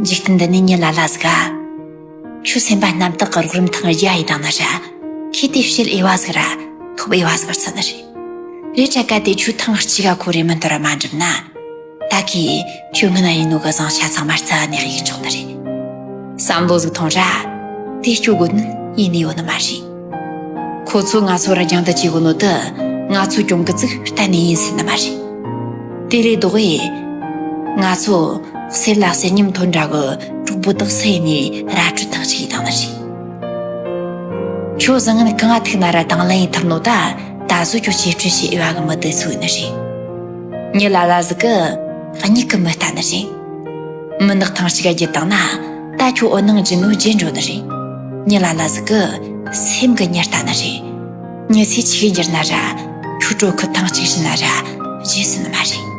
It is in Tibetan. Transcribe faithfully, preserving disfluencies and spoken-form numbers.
འཇིག་རྟེན་འདི་ནས་མྱི་ལ་ལ་ཟིག་ག་ཁྱོད་སེམས་པ་རྣམ་དག་གི་རོགས་རམ་ཐེངས་བརྒྱ་ཡས་བཏང་ན་ར། ཁྱེད་དེ་བཤད་འོས་པ་ཟིག་ར། ཐོབ་འོས་པ་ཟིག་ར་ཚ་ནི་རེད། རེད་དྲ་ག་དེ་ཁྱོད་ཐེངས་གཅིག་ག་ཁོ་རེ་མི་འདོར་ར་མ་འགྲུབ་ན། ད་གི་ཁྱོད་སྔོན་ན་ཡིན་ནོ་གི་བཟང་ཆ་ཚང་མ་རྩ་ནས་གཡུག་ཆོག་ནི་རེད། བསམ་བློ་ཟིག་ཐོངས་ར། དེ་སྐྱོ་དགོས་ནི་ཡིན་ནི་ཡོད་ནི་མ་རེད། ཁོ་ཚོ་ང་ཚོ་ར་རྒྱང་དུ་བྱེད་དགོས་ནོ་དེ་ང་ཚོ་གྱོང་གི་ཙིག་གཏན་ནས་ཡིན་སྲིད་ནི་མ་རེད། དེ་ལས་ལྡོག་ཡེ། ང་ཚོ་གསེར་ལ་གསེར་ཉམས་ཐོན་འདྲ་གི་གྲོགས་པོ་དག་སུ་ཡིན་ནི་ར་སྤྲོད་ཐེངས་ཤིག་ཡས་བཏང་ནི་རེད། ཁྱོད་བཟང་ངན་གང་ང་ཐུག་ན་ར་དང་ལེན་ཡས་ཐུབ་ནོ་ད། ད་གཟོད་ཁྱོད་གཅེས་སྤྲས་བྱེད་འོས་པ་གི་མི་དེ་ཚོ་ཡིན་ནི་རེད། མྱི་ལ་ལ་ཟིག་གི་མྱིག་གི་མི་ལྟ་ནི་རེད། མི་ནག་ཐེངས་གཅིག་ག་བརྒྱུད་བཏང་ན། ད་ཁྱོད་འོད་སྣང་རྒྱུ་ནོ་བརྗེད་འགྲོ་ནི་རེད། མྱི་ལ་ལ་ཟིག་གི་སེམས་གི་མྱི་ལྟ་ནི་རེད། མྱི་ཚེ་ཆི་གི་འགྱུར་ན་ར། ཁྱོད་དྲོ་ཁུ་ཐེངས་གཅིག་བྱིན་ན་ར། བརྗེད་སྲིད་ནི་མ་རེད།